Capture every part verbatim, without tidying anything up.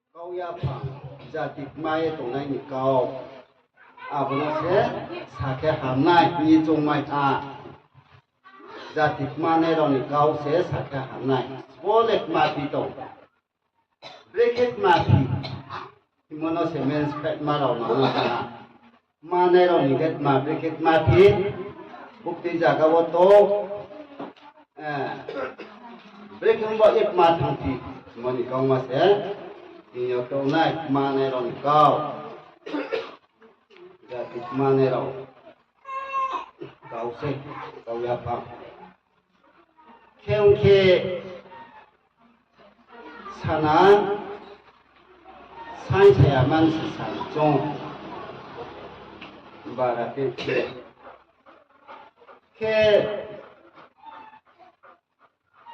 Kau yaphang, jati kma ye tongnai ni kau. Abo no se sa khe hamnai hing ye choungmai ha. Jati kmanai rao ni kau se sa khe hamnai. Bo le kma phi tong. Brekhe kma phi. Hingmo no se men spek ma rao no ha. Kmanai rao ni khe kma, brekhe kma phi. Buktui zaga wo to. Eh, brekhe himba ye kma thang phi. Hingmo ni kauma se. Tini yo tongnai kmanai rao ni kau. Jati kmanai rao. Kau se, kau yaphang. Khe ong khe sana, saing saya man se sana chung. Bara te khe. Khe,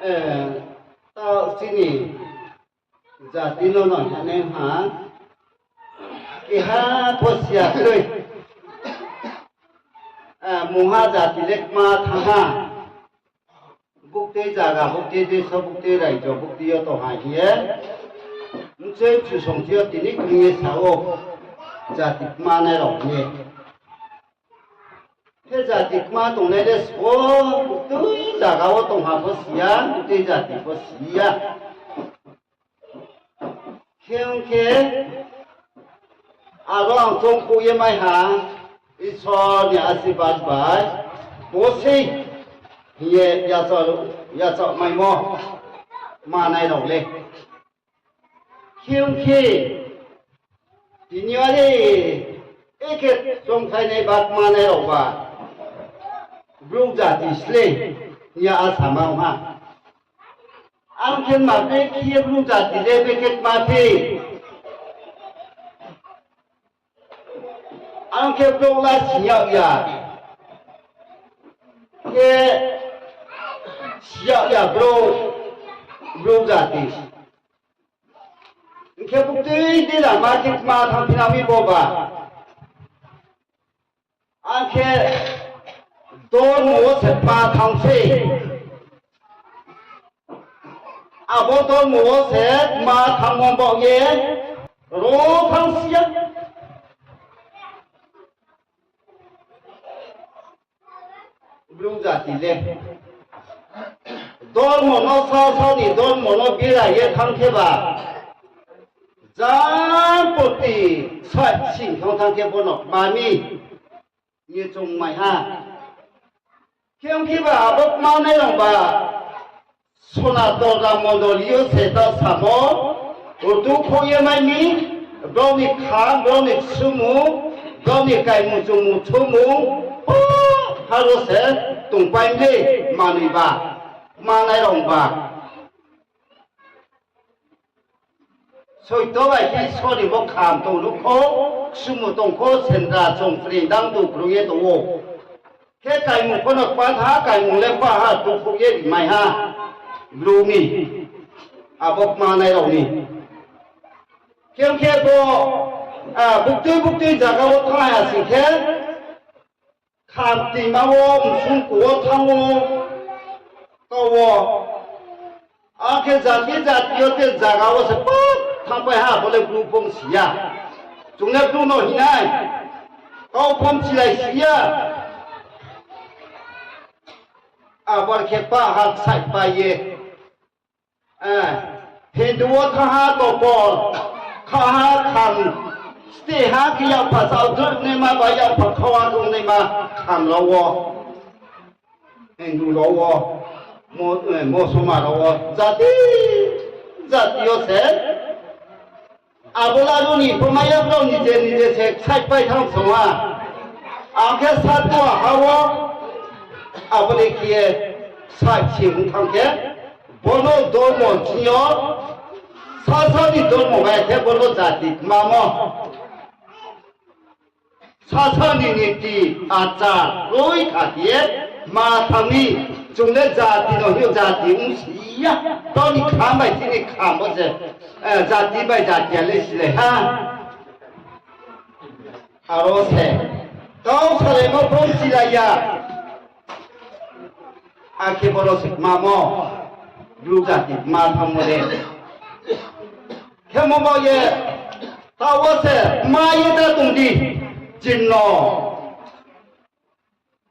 eh, tao chini jati no no hane ha, keha pho siya kroi. Eh, mungha jati le kma thanng ha. Buktui zaga, buktui deso, buktui raijo, buktui yo tong ha hing ye. Mchoi chusong chi yo tini kring ye sa ou, jati kmanai rao hing ye. Khe jati kma tongnai le sbo, buktui zaga wo tong ha pho siya, buktui jati pho siya. Khe ong khe, aro ang choungkhouh ye mai ha, Isor ni asirbad bai, bo sei hing ye yachaoh, yachaoh maimo, kmanai rao le. Khe ong khe, tini yo le, ekhe choungkhainai ba kmanai rao ba, Bru jati slei, hing ye asama ong ha. Ang khe ma brekhe ye Bru jati le brekhe kma phi. Ang khe brouh la sing yag ya. Khe sing yag ya brouh, Bru jati. Hing khe buktui dei lama khe kma thanngphi nang mi bo ba. Ang khe dormo wo se kma thanng se. Abo dormo wo se kma thanngmo baoh ye ro thanng si ya. Bru jati le dormo no, sasao ni dormo no berai ye thanng khe ba, jang poti sai sing thanng thanng khe bo no kma mi hing ye choungmai ha. Khe ong khe ba abo kmanai rao ba, Sonaton Ram Mondoli yo se ta samo, rtu khouh ye mai mi, brao ni kham, brao ni ksumu, brao ni kaimung chungmung chumung, o, haro se tongpai mi le manoi ba, kmanai rao ba. Soito bai khe Isor ni bo kham tong ruh kho, ksumu tong kho, sendra chung pring dang tu krung ye tong ou. Khe kaimung pho no kpatha, kaimung le kpatha, tukhouh ye rimai ha. Bru ni, abo kmanai rao ni. Khe ong khe bo, a, buktui buktui zaga wo thanng ya sing khe, khamtima wo, msungku wo thanng ou, kau wo. Akhe jati jati yo te zaga wo se pa thanngpai ha, bo le Bru pho si ya. Chung le Bru no hing nai. Kau pho mchilai si ya. Abo khe pa ha ksaihpai ye. Eh, Hindu wo thanng ha topol, kha ha kham, steh ha khe yakpha chao droi naima ba yakpha khau ha droi naima kham rao wo. Hindu rao wo, mo-, eh, Mosoma rao wo, jati, jati yo se. Abo laru ni pho mai ya brao nije nije se ksaihpai thanng song ha. Ang khe satuha ha wo, abo ni khe ye ksaih si ong thanng khe, bo no dormo ching yo, sasa ni dormo bai khe bo no jati kmamo. Sasa ni niti achar kroi kha khe ye ma thanng mi, chung le jati no hing yo jati ong si ya. Tao ni kham bai chini kham bo se, eh, jati bai jati ya le silai ha. Aro se, tao salaimo pho silai ya. Akhe bo no se kmamo, Bru jati kma thanngmo le. Khemo ba ye, taoh wo se ma ye ta tong di, chini no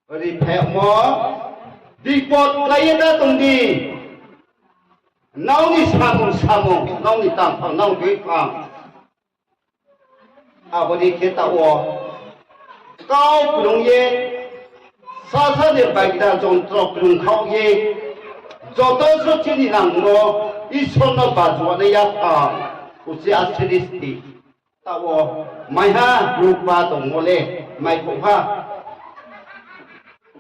riphehmo, bipot klái ye ta tong di, nrao ni samung samung, nrao ni tangphang, nrao ni tuiphang. Abo ni khe taoh wo kau krung ye, sasa ni baikda jontro krung khaoh ye, joto suh chini nangmo Isor no bajuanai yaphang, uchih a sristi. Taoh wo maiha rupa tongmo le maikhouh ha.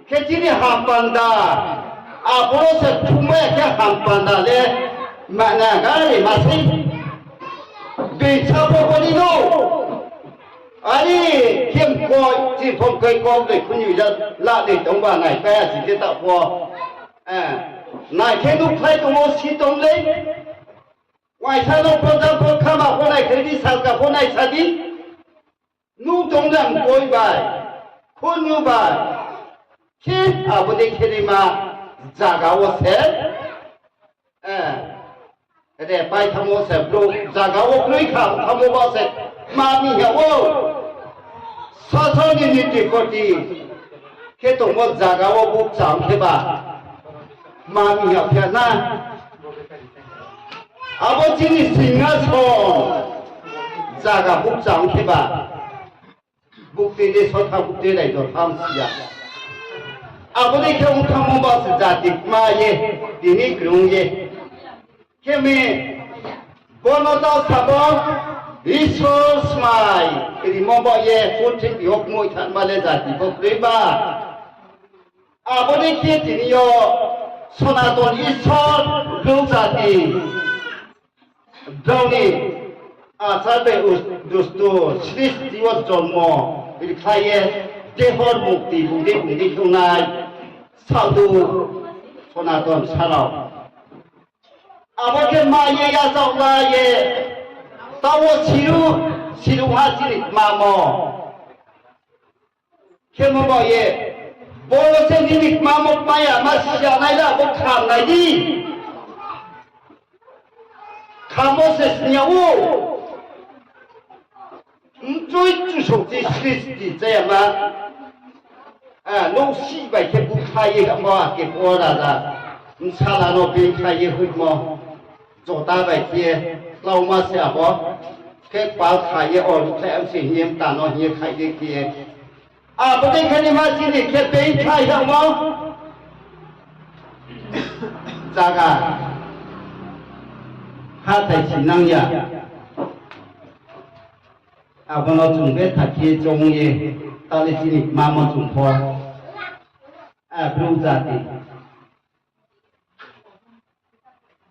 Khe chini hampanda, aboro se thumai khe hampanda le mana gari ma sei. Beingsa pho bo ni no. Ari khe mkoi, chini phom koi kom dei khunju ya la dei tongba naipai ya si khe taoh pho. Eh, nai khe nuhkhlai tongmo si tong lei. Uaingsa no pho jang pho khama pho nai khe di, salka pho nai sa di. Nuh tong jang koi bai, khunju bai, khe abo dei khe ni ma zaga wo se, eh, repai thangmo se brouh zaga wo kroi kha thangmo ba se ma mi ya ou. Sasao ni niti koti khe tongmo zaga wo bukchang khe ba ma mi ya phi ya na. Abo chini singhason zaga bukchang khe ba, bukti de sotha bukti rai do tham si ya. Abo dei khe ong thangmo ba se jati kma ye, tini krung ye. Khe mi, bo no taoh sabo, Isor smai rimo ba ye, purthimbi yo kmoi thanngma le jati bo kroi ba. Abo dei khe tini yo Sonaton Isor brouh jati, brao ni achar bai us-, dustur, sristi wo jonmo rikhlai ye, dehor mukti bung dei bung dei khe ongnai, sadu Sonaton sa rao. Abo khe ma ye yachaoh la ye, taoh wo siruh, siruh ha chini kmamo. Khemo ba ye, bo se nini kmamo kma ya ma si ya nai la, bo kham nai di. Khamo se sing ya ou. Mchui chusouh ti sristi chá ya ma. Ah, nouhsih bai khe bukha ye abo ake pho raja bsala no bengkha ye hoihmo. Jota bai khe klauma se abo. Khe kpal kha ye o ruhkhlai am se hing ye mta no hing ye khaih ye khe ye. Abo dei khe ni ma chini khe bengkha yagmo. Zaga hathái si nang ya. Abo no chung betha khe choung ye, taoh le chini kmamo chung pho. A, brouh jati.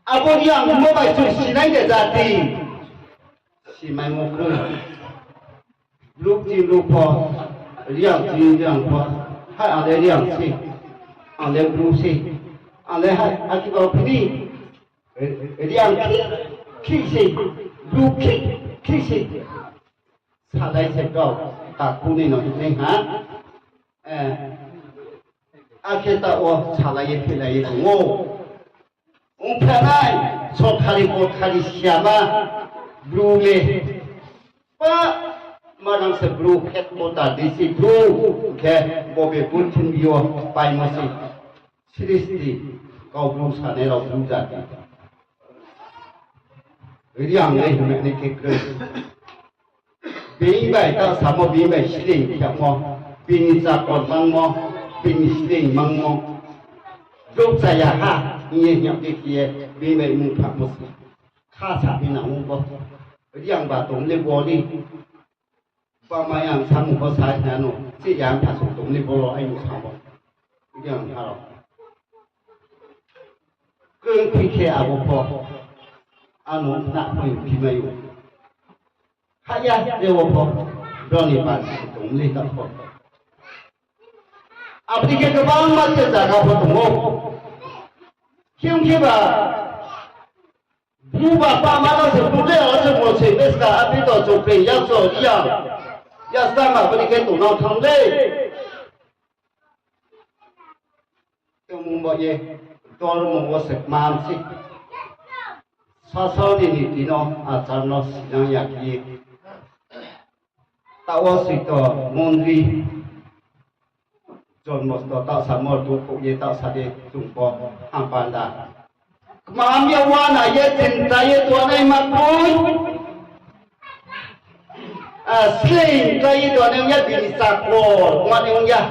Abo Reang hingmo bai chung sinai de jati. Simaimo kroi. Brouh chini brouh pho, Reang chini Reang pho. Hai ang le Reang se, ang le brouh se, ang le hai, aki ba phini, Reang khe, khe se, brouh khe, khe se. Salai se brao, takhu ni no hinai ha. Eh, akhe taoh wo salai ye phelai ye tong ou. Ongphanai, sorkari porkari siyama, brouh le. Pa, manang se brouh, headquarter di se brouh, khe bobe purthimbi yo paimo se. Sristi, kau brouh sanai rao brouh jati. Reang le himnai khe kroi. Bini bai ta samo, bini bai sleing khemo, bini chakor mangmo, bini sleing mangmo. Brouh chaya ha, hing ye hing ye khe ye, bini bai mung phamo se. Kha sa mi nang ou bo. Reang ba tong le bo ni. Ba mai ang samung pho sa ya no, chi ya ang phasu tong ni boro ai no sa bo. Reang ha rao. Kung phi khe abo pho. Ano na pho phi mai ou. Ha ya, re wo pho. Brao ni ba tong ni ta pho. Abo ni khe gbangma se zaga pho tong ou. Khe ong khe ba. Bru ba pa ma no se bru le, aro se mo se beska, api to chung pring yak so Reang. Yak sa ma bani khe tong nang thang le. Tongmung bo ye, dormo wo se kmam se. Sasao ni niti no, achar no sinang ya khe, taoh wo soito mondri, jonmosto taoh samo tongkhouh ye taoh sa di chung pho ham panda. Kmam ye uana ye chinta ye tongnai ma kroi. Ah, sleing klái ye tongnai ong ya, bini chakor tongnai ong ya.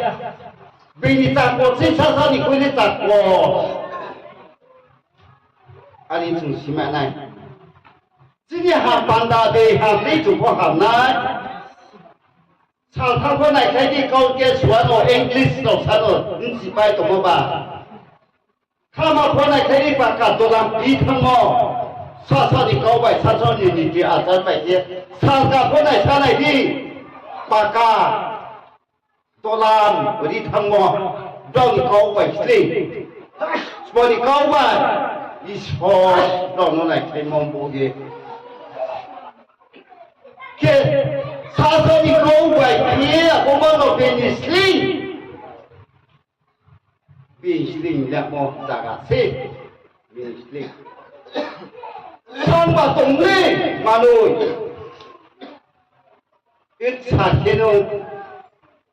Bini chakor se sasao ni khui le chakor. Ani chung sima nai. Chini ham panda de ham dei chung pho ham nai. Salthang pho naikhlai di, kaurkeh suano, English rao sano, bchipai tongmo ba. Khama pho naikhlai di, paka dolam ri thanngmo. Sasao ni kau bai, sasao ni niti achar bai khe, salka pho naisa nai di, paka dolam ri thanngmo, brao ni kau bai sleing. Sbo ni kau bai, Isor brao no naikhlaimo bo ye. Khe sasao ni kau bai khe, abo ma no bini sleing. Bini sleing lamo zaga se. Bini sleing. Sangba tong le manoi. Itsa khe no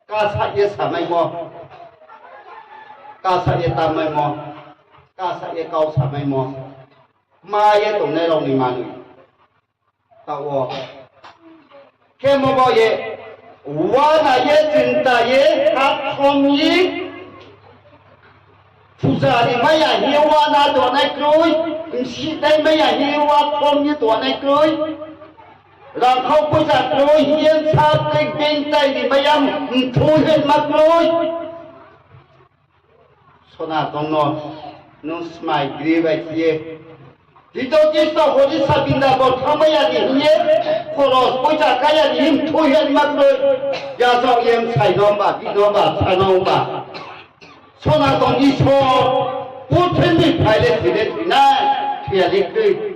kasa ye samaimo, kasa ye tamaimo, kasa ye kau samaimo, ma ye tongnai rao ni manoi. Taoh wo khemo bao ye, uana ye, chinta ye, ha khom ye, puja ri mai ya hing ye uana tongnai kroi, bsih dai mai ya hing ye wa khom ye tongnai kroi, rangkhau poicha kroi hing ye bsa tei bengtai ri mai ya, mthui hema kroi. Sonaton no nung smai gri bai khe ye, Tito Khristo Odisha Brindaban thanngmai ya ni hing ye, khoros poicha kái ya ni hing mthui hema kroi. Yachak ye bsai no ba, bino ba, bsa no ba. Sonaton Isor, purthimbi phai le thoi le thoi nai, thoi ya le kroi.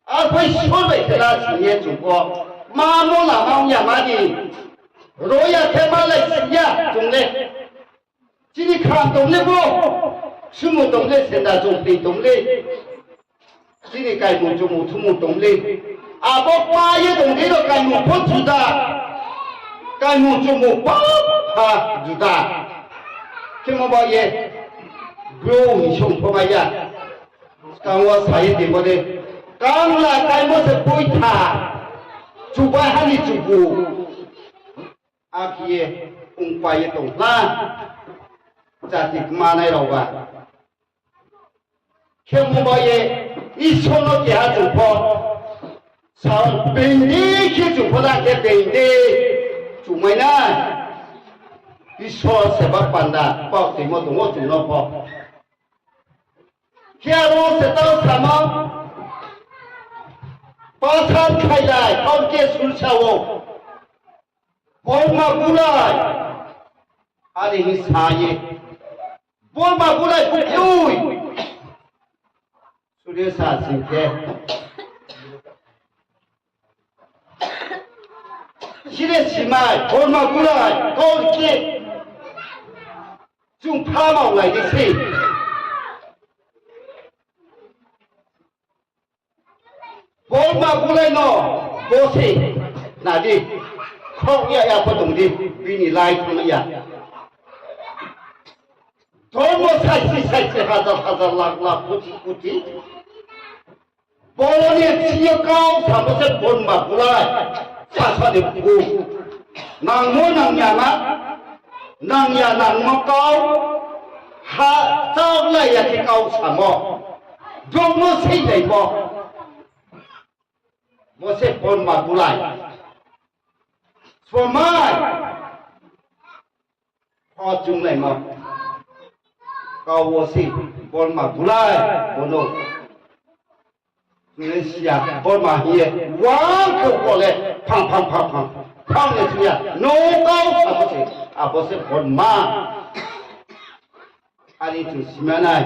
Arphuh Isor bai khe la sing ye chung pho, ma mo lama ong ya ma ni, ro ya khe ma lai sing ya chung le. Chini kham tong le bo, sumu tong le, senda jongpri tong le. Chini kaimung chumung thumu tong le. Abo pa ye tong di no kaimung pho juda. Kaimung chumung pho ha juda. Khemo ba ye, bro hing song pho mai ya. Skang wo sa ye tongmo de, kangla kaimo se poitha, chubai ha ni chubu. Akhe ye ongpai ye tong hla, jati kmanai rao ba. Khemo ba ye, Isor no keha chung pho, sa being di khe chung pho da khe being di, chungmai nai. Isor seba panda, pao toimo tong ou chung no pho. Khe aro se tao samo, pasan khailai, kaurkeh sursa wo, Borma bulai, are hing sa ye, Borma bulai bukhui, suresa sing khe, sire simai, Borma bulai, kaurkeh, chung phamao lai di se. Borma bulai no bo se, na di, khok ya ya pho tong di, bini lai thanng ya. Dormo saisi saisi hazar hazar lakh lakh koti koti. Boro ni bsing yo kau samo se Borma bulai, sasa ni bu. Nangmo nang ya ma, nang ya nangmo kau, ha, chaolai ya khe kau samo. Dormo seilaimo. Bo se Borma bulai. Somai. Pho chunglaimo. Kau wo se Borma bulai, bono. Chunglaisi ya, Borma hing ye, wang khe bo le, phang, phang, phang, phang. Phang le chungya, no kau samo se, abo se Borma. Are chung sima nai.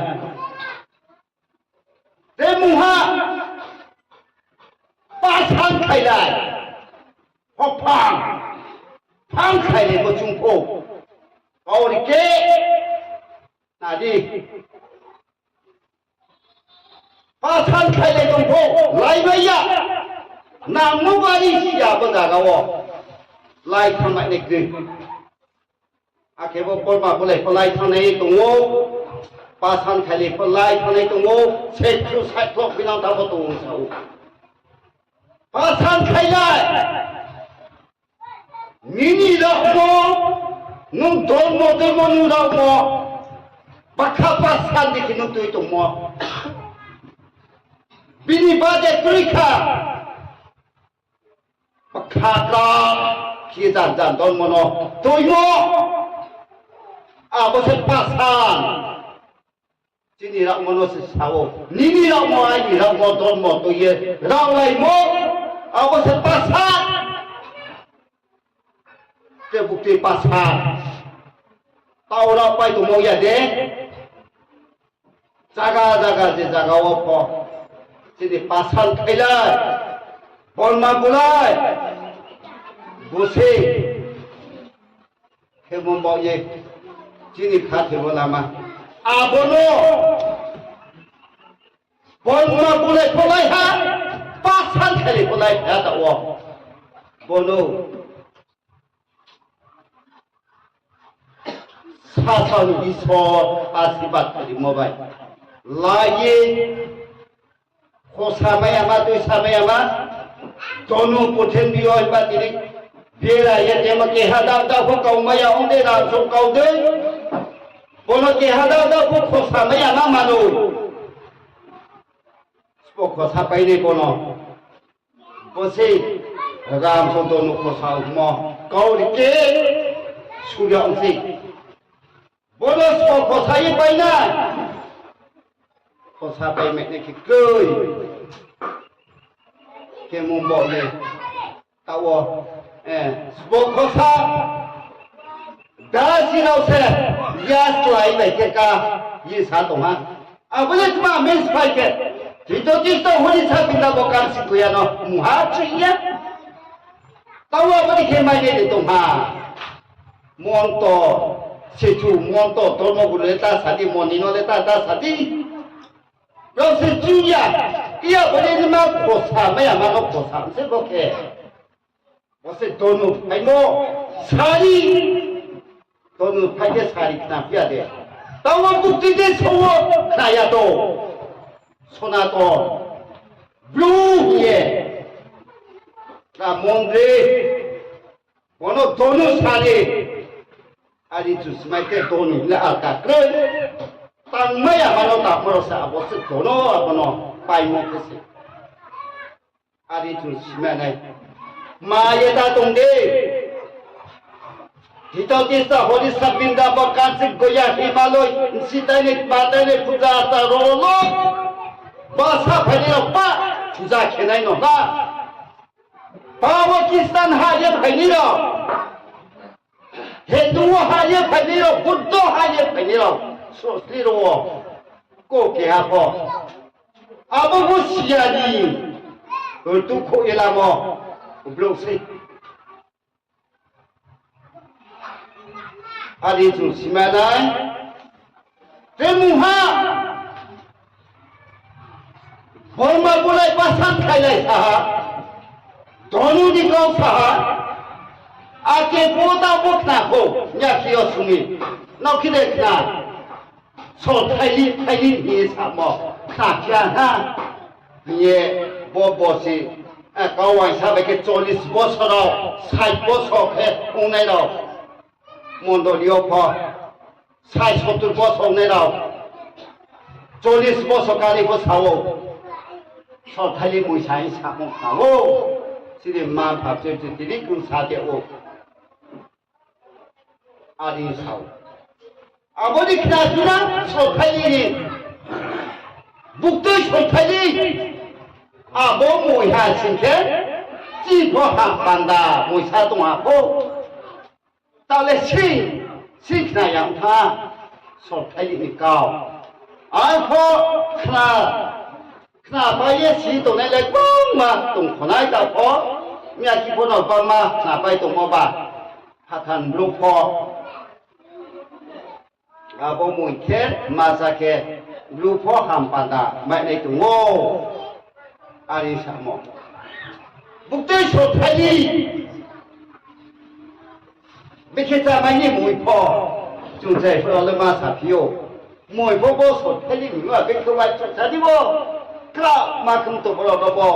Tei mungha, pasan khailai, hophang, phang khailai bo chung pho. Kaurkeh, na di. Pasan khailai tong pho, lai mai ya. Nangmo bari si ya bo zaga wo. Lai thanngmai nai kroi. Akhe bo Borma bulai pho lai thanngnai tong ou. Pasan khailai pho lai thanngnai tong ou. Setru saiklo phinang tamo tong ou sa ou. Pasan khailai. Nini rao no, nung dormo dormo nung rao no, bakha pasan di khe nung tui tongmo. Bini bade kroi kha. Bakha kha khe jan jan dormo no tuimo. Abo se pasan. Chini rao no se sa ou. Nini rao no, aini rao no dormo tui ye raolaimo. Abo se pasan. Te bukti pasan. Tau rao pai tongmo ya de. Zaga zaga je zaga wo pho. Chini pasan khailai. Borma bulai. Bo se. Khemo baoh ye. Chini khathoi wo lama. Abo no. Borma bulai pho lai ha. Pasan khailai pho lai ha ta wo. Bo no. Sasao ni Isor asirbad khe rimo bai. Lai ye khosa mai ya ma, tuisa mai ya ma. Tonu purthimbi yo himba tini bera ye temo keha dao dao pho kau mai ya ong de, rang song kau de. Bono keha dao dao pho khosa mai ya ma mano. Sbo khosa pai nai bono. Bo se rang song tonu khosa ongmo. Kau ri khe surya ong se. Bono sbo khosa ye pai nai. Khosa pai mai nai khe kroi. Khemo baoh ye. Tao, sbo khosa. Dasi rao se. Ya slái bai khe ka. Ye sa tong ha. Abo le tma mensphai khe. Tito tisto hori sa pinda bo kansi koya no. Mungha chi ya. Tao abo ni khe mai ye de tong ha. Monto, sechu, monto, dormo guru le ta sa di, moni no le ta, ta sa di. Rao se chu ya, iya bo le nima khosa, mai ya ma no khosa, se bo khe. Bo se tonu phaimo, sari. Tonu phai khe sari khna phi ya de. Tao bukti de so wo khna ya to. Sonaton. Bru hing ye. Ka mondri. Bono tonu sari. Ari chu smai khe tonu le alka kroi. Tangmai ya ma no tangmo rao se abo se tonu abo no paimo khe se. Ari chu smai nai. Ma ye ta tong de. Tito tista hori sa pinda bo kansi goya himaloi. Nsi tai ni, ma tai ni puja ta ro lo. Basa phai ni rao pa. Puja khe nai no ha. Pabo Khristan ha ye phainai rao, Hindu wo ha ye phainai rao, Buddho ha ye phainai rao, sosli rao wo. Ko keha pho. Abo bo siya ni. Rtukhouh ye lamo. Brouh sei. Adi chung sima nai. Tre mungha. Borma bulai pasan khailai sa ha. Donu ni kau sa ha. Ake bo ta bo khna kho. Nya khe yo sung mi. Nao khe de khna. So thaili, thaili hing ye samo. Khna khe ya ha. Hing ye bo bo se, kau uaingsa bai khe চল্লিশ bosor rao, ষাট bosor khe ongnai rao. Mondoli yo pho, ষাট সত্তর bosor ongnai rao. চল্লিশ bosor kari pho sa ou. So thaili moisa hing samo khna ou. Chini ma pha choi choi tini kung sa de ou. Adi sao. Abo ni khna suna sothaili ni. Buktui sothaili. Abo moiha sing khe, chi pho ha panda moisa tong ha pho. Tale sing, sing khna yang tha, sothaili ni kau. Arpho khna, khnapai ye si tongnai le gbangma tong khonai ta pho, miya khe pho no gbangma khnapai tongmo ba, phathan brouh pho. Abo mui khe, masa khe, Bru pho ham panda mainai tong ou. Are samo. Buktui Sothaili. Bekhe chámai ni mui pho. Chung chrai pho le ma saphi ou. Mui pho bo Sothaili mui ma bekhe wai chouh sa di bo. Kra ma khung to bo rao no bo.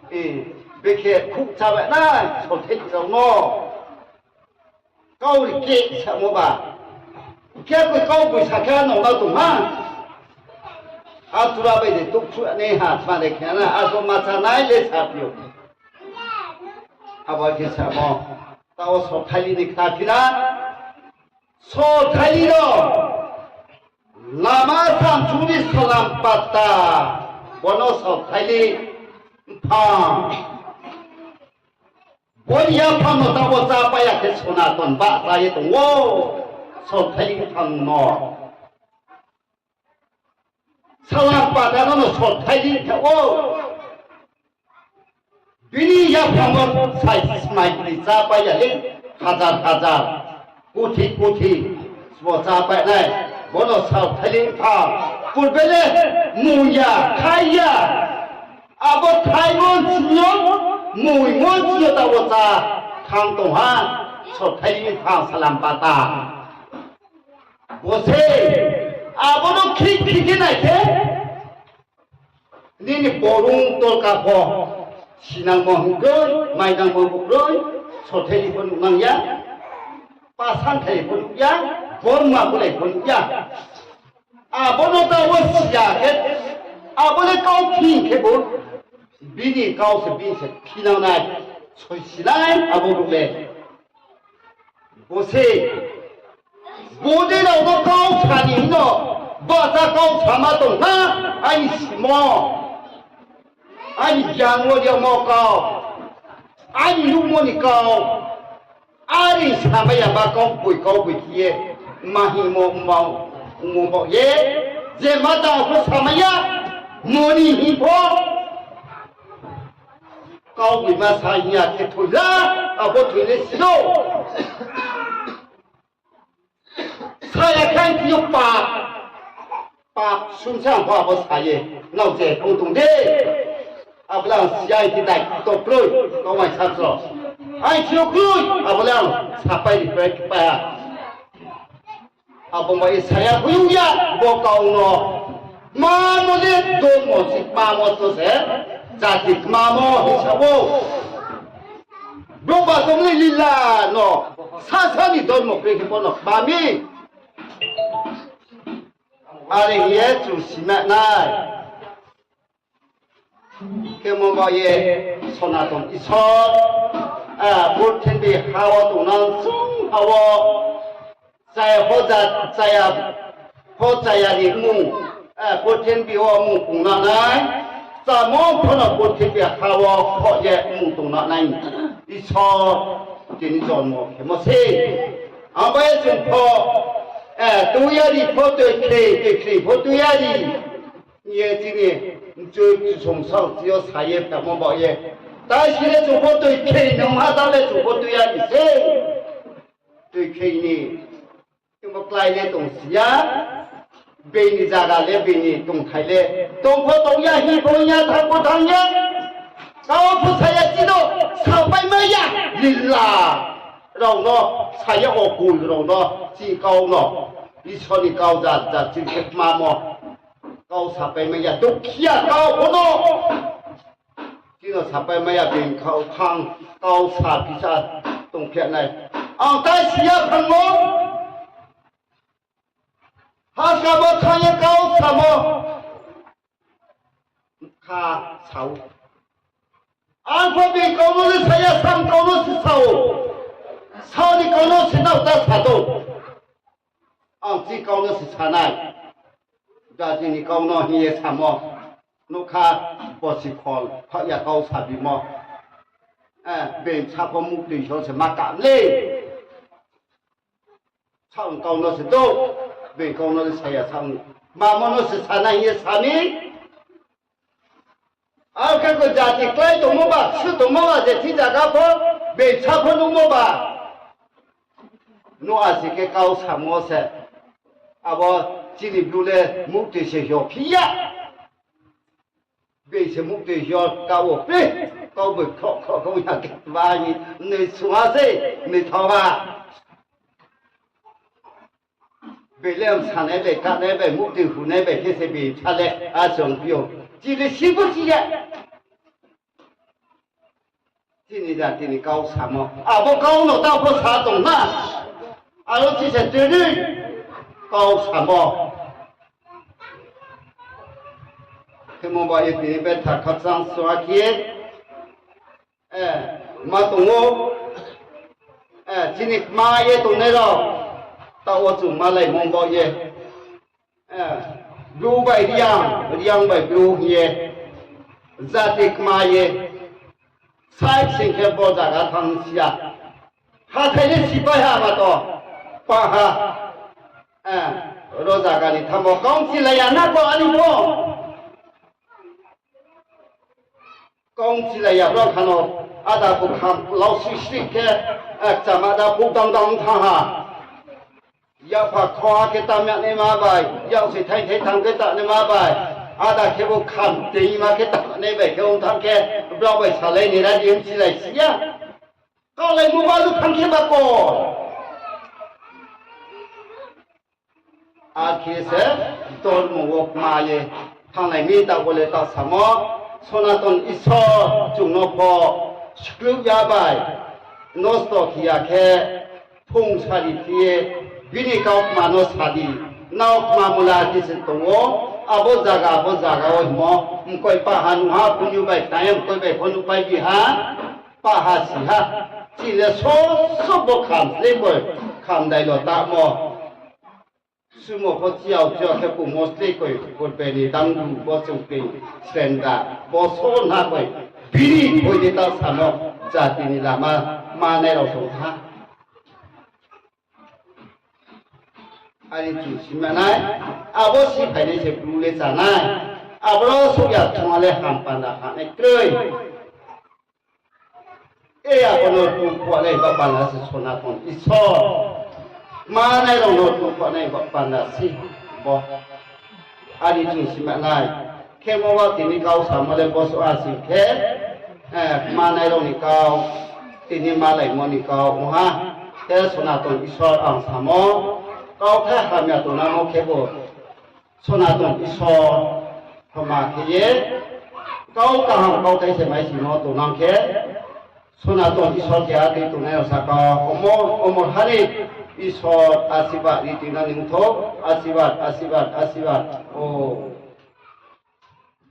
E, bekhe khuk chámai na Sothaili rao no. Kau ri khe samo ba. Khe koi kau boi sa khe nong na tong ha. A tura bai de tuh phu ne ha, tma de khe na, a so ma chánai le saphi ou. Abo khe samo. Tao Sothaili ni kthaphi na. Sothaili no. Lama samchung ni salam pata. Bono Sothaili mphang. Bo ni yaphang no tao chápai ya khe Sonaton bahcha ye tong ou. Sothaili mphang no. Salam pata no no Sothaili khe ou. Bini yaphang no sai smai bini chápai ya le hazar hazar, kuthi kuthi, sbo chápai nai, bono Sothaili mphang, purbe le mung ya, khai ya, abo thaimo sing yo, mungmo sing yo tao chá thanng tong ha, Sothaili mphang salam pata. Bo se, abo no khih khih khe nai khe, nini borung tolka pho, sinangmo hing kroi, mainangmo bo kroi, Sothaili pho nuhnang ya, pasang khai pho nuh ya, borma bolai pho nuh ya. Abo no tao si ya khe, abo le kau khih khe bo, bini kau se bini se khinang nai, soi si nai abo brouh le. Bo se, bo dei rao no kau sa ni hing no, bahcha kau sama tong ha, aini simo, aini gyan wo riamo kau, aini nuhmo ni kau, are samai ya ba kau boi kau boi khe ye, ma hingmo ma ongmo baoh ye, je ma tang pho samai ya, moni hing pho, kau boi ma sa hing ya khe thoi la, abo thoi le si no. Sa ya khe ang thing yo pap, pap sum se ang pho abo sa ye, nrao je ong tong de. Abo le ang si ya, ang thing dai to kroi, kau mai sa sro. Ang thing yo kroi, abo le ang sapai ri pai khe pai ha. Abo ma ye sa ya phuh ya, bo kau no. Kmamo le dormo si kmamo to se, jati kmamo hing sa ou. Brouh ba tong le lila no, sasa ni dormo kri khe bo no kma mi. Are hing ye chung si ma nai. Khemo ba ye Sonaton Isor, ah, purthimbi ha wo tongnang chung ha wo, chaya pho ja, chaya pho chaya ni mmung, ah, purthimbi wo mmung tongnang nai, chámung pho no purthimbi ha wo pho ye mmung tongnang nai. Isor tini jormo khemo se. Abo ye chung pho, eh, tuiyari pho tuikhri, tuikhri pho tuiyari. Ye chini mchoi mchusong sao chi yo sa ye tamo ba ye. Tai si le chung pho tuikhri nung ha, ta le chung pho tuiyari se. Tuikhri ni. Chung pho klái le tong si ya. Bini zaga le, bini tongthai le. Tong pho tong ya, hing pho ya, thanng pho thanng ya. Kau pho sa ya chi no, sapai mai ya. Lila rao no, sa ya okul rao no, chi kau no. Isor ni kau jat jat chini khe kmamo. Kau sapai mai ya, dukhiya kau pho no. Chini sapai mai ya, bini kau thang, kau sa phisa tongphi nai. Ang tai si ya phang no. Haska bo thang ye kau samo. Kha sao. Ang pho bini kau no le sa ya, sam kau no se sao. Sao ni kau no se nao ta sa do. Ang chi kau no se sa nai. Jati ni kau no hing ye samo. Nougkha bosi khol, khaoh ya kau sa bimo. Eh, bini bsa pho muhtoi so se ma kam le. Saong kau no se do, bini kau no le sa ya saong. Mamo no se sa nai hing ye sa mi. Abo khe ko jati klái tongmo ba, su tongmo ba, je thing zaga pho, bini bsa pho nuhmo ba. Nuh a si khe kau samo se. Abo Chini Bru le muhtoi se hyo phi ya. Bei se muhtoi hyo ka wo pe. Kau bai khroh khroh kau ya khe ba ni, ni sung ha se, ni thao ha. Bei le msanai bai, kanai bai, muhtoi hunai bai khe se bei bsa le, a chung phi ou. Chini si pho si ya. Chini jati ni kau samo. Abo kau no ta pho sa tong na. Aro chi se tini kau samo. Khemo ba ye tini betha khakchang sua khe, eh, ma tong ou, eh, chini kma ye tongnai rao, taoh wo chung malaimo bo ye, eh, Bru bai Reang, Reang bai Bru hing ye, jati kma ye, sai sing khe bo zaga thanng si ya. Hathái ni sipai ha ma to, pa ha, eh, ro zaga ni thanngmo kau chilai ya na bo ani pho. Kau chilai ya brao khano, ada bo kham lau sri sri khe, eh, chama da bo dang dang thanng ha. Yakpha khoha khe tam ya naima bai, yak se thai thai thanng khe ta naima bai, ada khe bo kham teima khe ta nai bai khe ong thanng khe, brao bai salai ni ra di chilai si ya. Kaulaimo balu thanng khe ba ko. Akhe se dormo wo kma ye thannglai mi ta wo le ta samo, Sonaton Isor chung no pho skruh ya bai, nosto khe ya khe, phung sari phi ye, bini kautma no sa di, nrao kma mula khe se tong ou, abo zaga, abo zaga wo himo, mkoi paha nuha, phunyu bai khnai, mkoi bai pho nuhpai bi ha, paha si ha, chini le so, so bo kham slei koi, kham dai lo tamo. Sumo pho chiao chiao khe pungmo slei koi, purbe ni dangdu bo chung tei srenda, bo so na koi, bini boi ni ta samo, jati ni lama manai rao song ha. Ani chung si manai, abo si phainai se Bru le chánai. Aboro souh ya thongha le ham panda hanai kroi. E abo no tongphuanai ba panda se Sonaton Isor. Manai rao no tongphuanai ba panda se bo. Ani chung si manai. Khemo ba tini kau samo le bo so a sing khe, eh, manai rao ni kau, tini malaimo ni kau ong ha. Khe Sonaton Isor ang samo, kauthai hamya tongnamo khe bo Sonaton Isor khoma khe ye, kau kaham kauthai se mai simo tongnang khe, Sonaton Isor keha tei tongnai rao saka, omo, omo ha ni Isor asirbad ri tui na ni ongthou, asirbad, asirbad, asirbad, o.